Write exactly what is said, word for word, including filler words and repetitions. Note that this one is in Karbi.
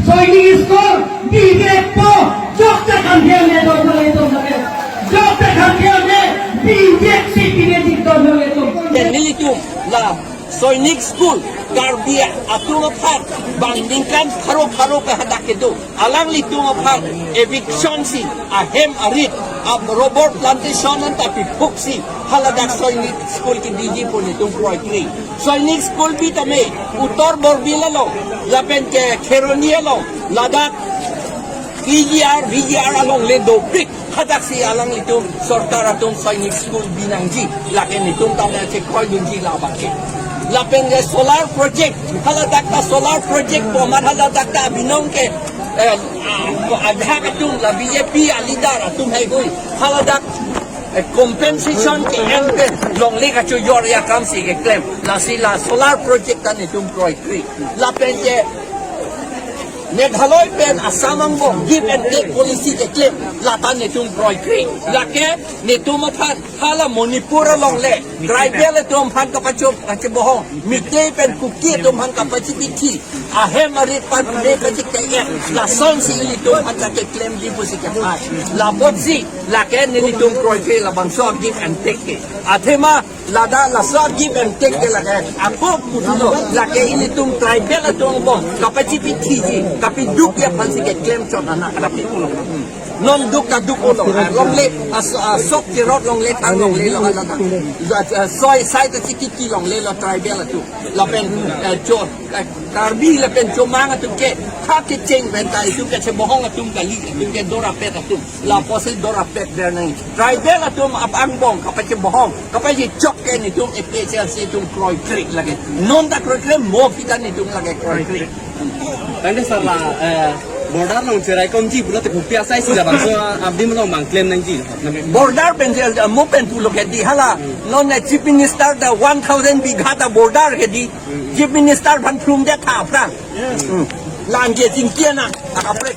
Sainik School bijek po, jokte kangthir ne do do le do le. Jokte kangthir ne bijek si pine dik do do le do. Te nelitum la Sainik School Karbi atum aphan bang ningkan pharo pharo ke hadak kedo. Alanglitum aphan eviction si ahem arit a rubber plantation anta piphuk si haladak Sainik School kebiji pu netum kroikre. Sainik School bi tame Uttar Borbil along lapen ke Kheroni along ladak E G R, V G R along le dopik. Hadak si alanglitum sorkar atum Sainik School binangji. Lake netum tame chekroi dunji labang ke. Lapen ke solar project, haladak ta solar project pu amat haladak ta binong ke, eh, adhak atum la B J P a leader atum haihui. Haladak, eh, compensation ke-en pen longle kachojor akam si keklem. Lasi la solar project ta netum kroikre. Lapen ke Meghalaya pen Assam angbong give and take policy keklem, lata netum kroikre. Lake netum aphan hala Manipur along le tribal atum aphan kapacho kachebohong, Meitei pen Kuki atum aphan kapachipithi, ahem arit aphan me kachi ke-et, lason si ilitum aphan keklemji pusi kepai. Lapotsi lake nelitum kroikre labangso give and take ke. Athema ladak laso give and take ke lake ako putulo, lake ilitum tribal atum angbong kapachipithiji, kapidukji aphan si keklem chot anak kapi. Non duk ta duk ulo, longle, as-, asok cherot longle thang longlelo ladak. Soi sai ta chikiki longlelo tribal atum. Lapen, eh, chot, eh, Karbi lapen chomang atum ke, ha kecheng pen ta itum kachebohong atum kali, itum ke dorapet atum. Lapusi dorapet ber nang. Tribal atum ap angbong kapachebohong, kapachechok ke netum A P H L C atum kroikre lake. Non ta kroikre, mo kita netum lake kroikre. Tangte sir la, eh, border along cheraikomji pulote kopi asai si labangso adim along bang klem nangji. Border pen je, eh, mo pen pulo ke di hala. Non, eh, Chief Minister ta one thousand bigha ta border ke di. Chief Minister aphan plum det tha aphrang. Hmm. Lang ke jingkian na, akaprek.